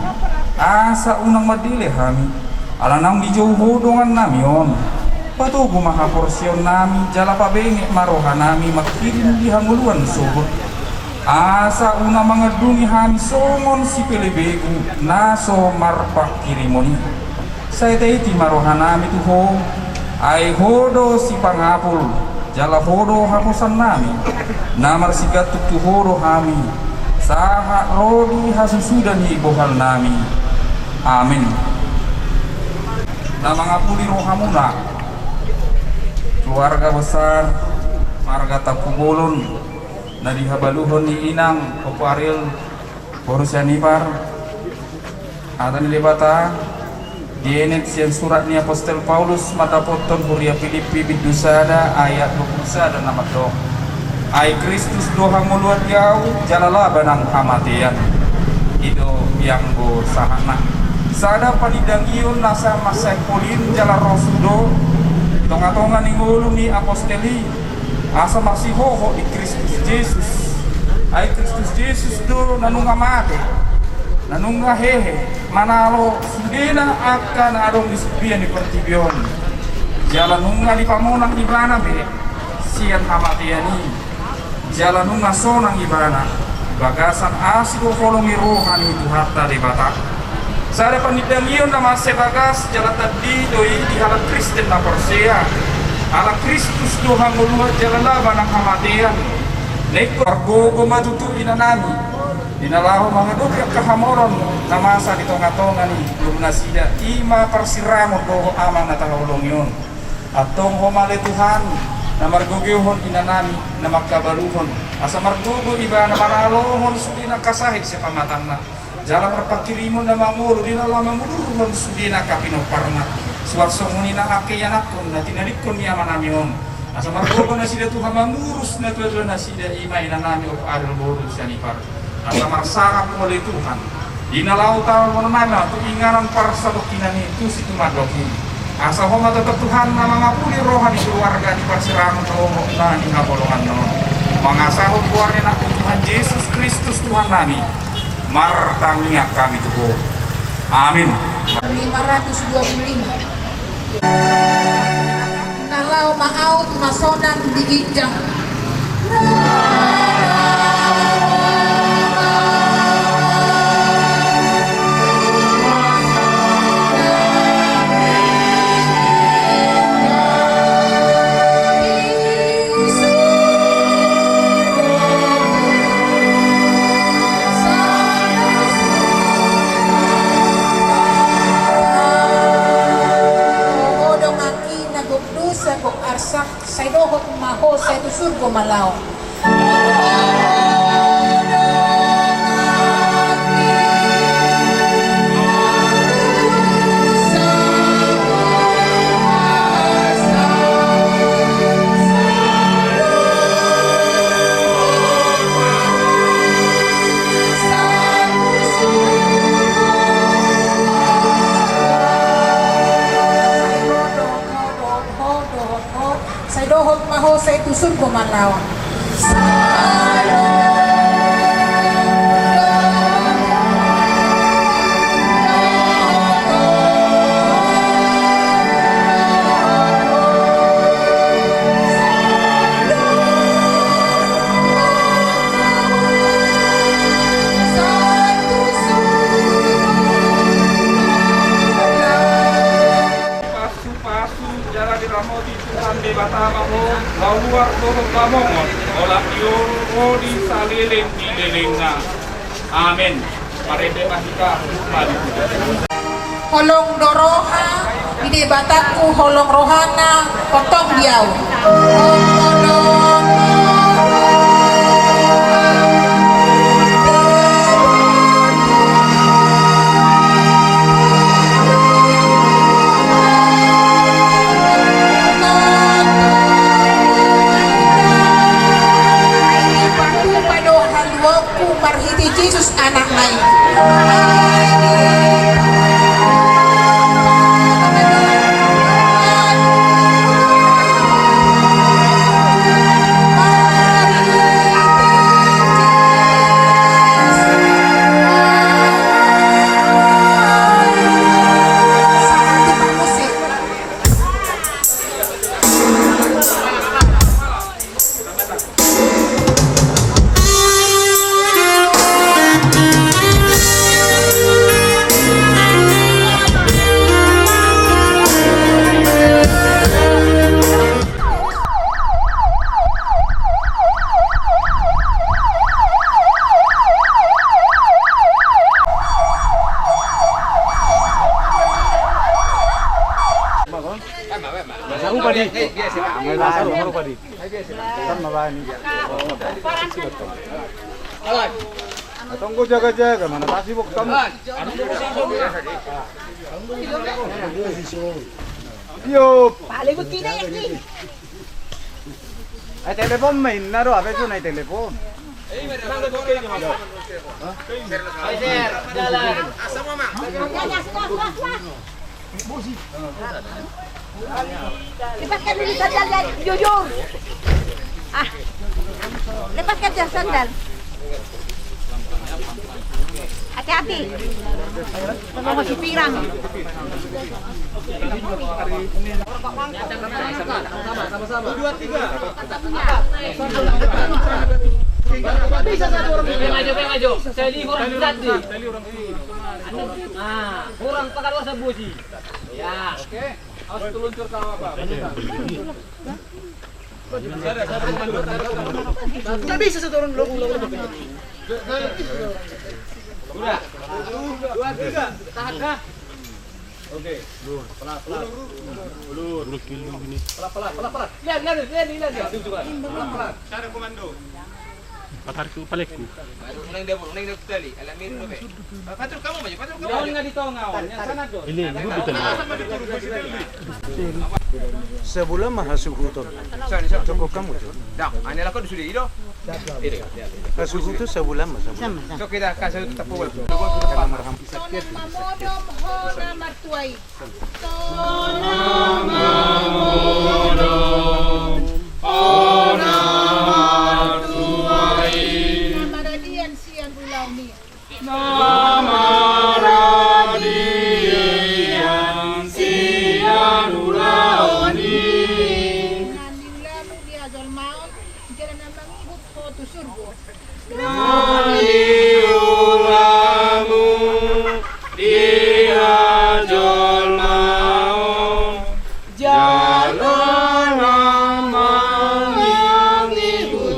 asa unang mandele hami, ala naung dijou Ho dongannami on. Patogu ma haporseaonnami, jala pabenget ma rohanami manghirim di hangoluan sogot, asa unang mangandungi hami songon sipelebegu na so marpanghirimon i. Sai taiti ma rohanami tu Ho, ai Ho do sipangapul, jala Ho do haposannami. Na marsigantung tu Ho do hami, sahat ro di hasusuda ni bohalnami. Amen. Na mangapuli rohamuna, keluarga besar marga Tampubolon, na dihabaluhon ni inang Ompu Ariel boru Sianipar. Hata ni Debata dienet sian surat ni apostel Paulus mandapothon huria Pilippi bindu sada ayat dua pulu sada na mandok: Ai Kristus do hangoluan di ahu, jala laba nang hamatean. I do pianggo sahatna. Sada panindangion na sai mansai polin jala rosu do di tongatonga ni ngolu ni apostel i, asa marsihohot di Kristus Jesus. Ai Kristus Jesus do na nunga mate, na nunga hehe manalo sudena angka na adong di sude ni portibi on. Jala nunga dipamonang Ibana be sian hamatean i. Jala nunga sonang Ibana, bagasan asi do holong ni roha ni Tuhanta Debata. Sada panindangion na mansai bagas jala tandi do i di halak Kristen na porsea. Ala Kristus do hangoluan jala laba nang hamatean. Na ingkon margogo ma tutu inanami, di na laho mangadopi angka hamolon na masa di tongatonga ni ngolunasida, i ma parsirangon dohot amang na tahaholongi on. Antong Ho ma ale Tuhan, na margogohon inanami, na mangkabaluhon, asa margogo ibana manalohon sude na angka sahit sian pamatangna. Jala marpanghirimon na mangolu di na laho mangudurhon sude na angka pinomparna. Suang songon i nang angka ianakhon na tinadingkon ni amanami on, asa margogo nasida Tuhan mangurus natuatua nasida, i ma inanami Ompu Ariel boru Sianipar. Asa marsangap Ho ale Tuhan, di na laho taon on ma tu inganan parsadongkinan i tu situmandok i. Asa Ho ma tongtong Tuhan na mangapuli roha ni keluarga di parsirangon rohana di haholonganna on. Mangasahon goar ni Anakmu Tuhan Jesus Kristus Tuhannami, martangiang hami tu Ho. Amin. Lima ratus dua puluh lima. Na laho ma au tu na sonang di ginjang. Dosa gok arsak, sai dohot ma ho sai tu surgo ma laho. Sai dohot ma ho sai tu surgo ma laho. Pasu-pasu jala diramoti Tuhan Debata ma ho, laho luar dohot lamongon, olat ni ro di saleleng ni lelengna. Amen. Marende ma hita. Holong do roha di Debatangku, holong rohana tongtong di ahu. Marhite Jesus Anakna i. Sarupa di. Sarupa di. Sama bani. Atong go jaga-jaga mana tasi bok kamu. Yo. Pale bukti na ya ki. Ai telepon main na do apa itu na telepon. Lepaskan dulu sandal, jujur. Ah. Lepaskan dia sandal. Hati-hati. Masih pirang. Bisa satu orang. Maju, maju. Saya di kurang tadi. Nah, kurang pakai dosa busi. Ya. Oke. Awas keluncur sama apa? Tidak bisa satu orang dulu. Udah. Satu, dua, tiga. Tahan, dah. Oke. Pelan, pelan. Ulur. Ulur. Pelan, pelan, pelan, pelan. Lihat, lihat, lihat, lihat, lihat. Pelan, pelan. Cara komando. Patarku palekku. Unang dia, unang dia tali. Alam ini, Pak. Patrol kamu maju, patrol kamu maju. Ini, ini betul. Sebulan mah hasuhuton. Cukup kamu tu. Dah, ane lako sudah ido. Hasuhuton sebulan mah, sebulan. So kita kasih tetap buat. Sonon mamodom hona martuai. Sonon mamodom hona martuai. Na maradian sian ulaon i. Na maradian sian ulaon i. Nang di ulamu di hajolmaon, jala na mangihut ho tu surgo. Nang di ulamu di hajolmaon, jala na mangihut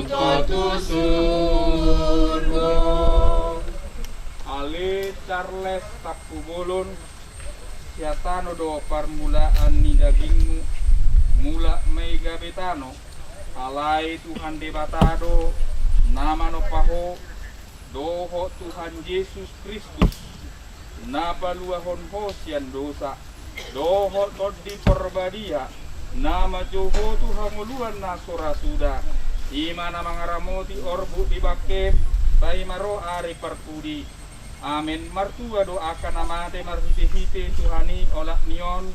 ho tu surgo. Ale Charles Tampubolon, sian tano do parmulaan ni dagingmu, Maiga be tano, alai Tuhan Debata do na manompa ho, dohot Tuhan Jesus Kristus, na paluahon ho sian dosa, dohot Tondi Parbadia, na manjou ho tu hangoluan na so ra suda, i ma na mangaramoti orbuk di bangkem, paima ro ari parpudi. Amen. Martua do angka na mate marhitehite Tuhan i, olat ni on,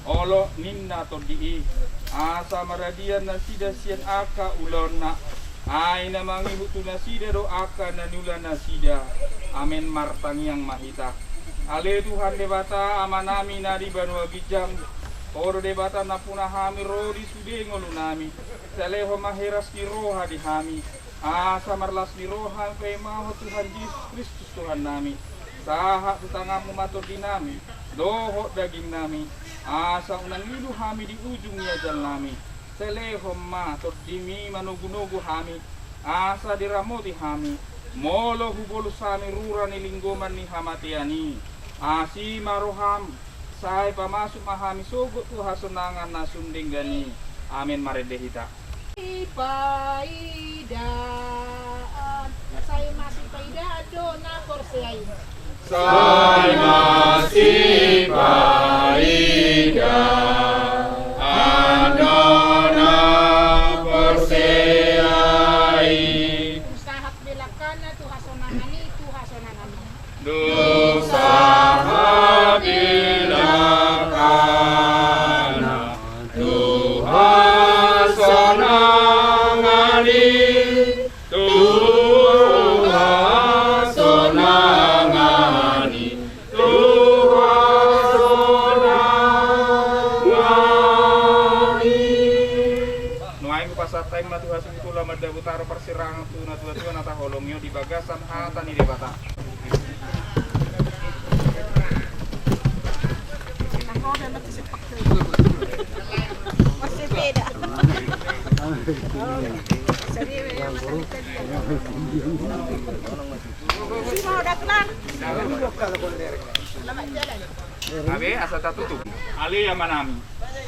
olot ninna Tondi i. Asa maradian nasida sian angka ulaonna. Ai na mangihut tu nasida do angka na niula nasida. Amen. Martangiang ma hita. Ale Tuhan Debata, Amanami na di banua ginjang, Ho do Debata nampuna hami ro di sude ngolunami. Sai lehon ma heras ni roha di hami, asa marlas ni roha paimahon Tuhan Jesus Kristus Tuhannami. Sahat tu tanganmu ma tondinami dohot dagingnami, asa unang ilu hami di ujung ni ajalnami. Sai lehon ma tondimi manogunogu hami, asa diramoti hami, molo hubolus hami rura ni linggoman ni hamatean i. Asi ma roham, sai pamasuk ma hami sogot tu hasonangan na sun denggan i. Amen. Marende hita. Sipaidaan, sai masipaidaan do na porsea i. Sai masipaidaan do na porsea i. Dung sahat belakana tu hasonangan i, tu hasonangan i. Dung sahat belakana tu hasonangan i, tu hasonangan i, tu hasonangan i. Nuaeng hupasahat hami ma tu hasungkul, lam mandapot ro parsirangan tu natuatua na taholongi on di bagasan hata ni Debata. Abe, asa tatutup. Ale Amanami.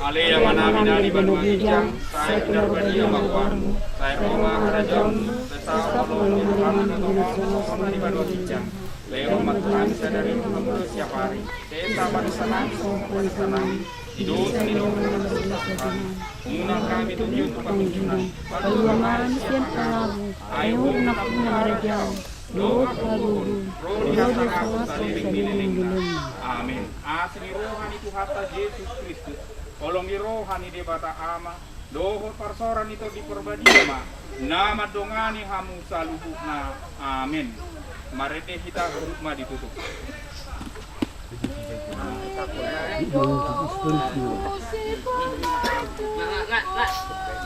Ale Amanami na di banua ginjang, sai pinarbadia ma goarmu, sai ro ma harajaonmu, sai saut ma lomo ni roham na di banua ginjang. Lehon ma tu hami sadari on hangoluan siap ari. Sesa ma dosanami songon panesanami di dosa ni dongan na mandosa tu hami. Unang hami togihon tu pangunjunan. Palua ma hami sian pangago. Ai Ho do nampuna harajaon dohot hagogoon ro di hasangapon saleleng ni lelengna. Amen. Asi ni roha ni Tuhanta Jesus Kristus, holong ni roha ni Debata Ama, dohot parsaoran ni Tondi Parbadia ma na mandongani hamu saluhutna. Amen. Marende hita, huruf ma ditutup.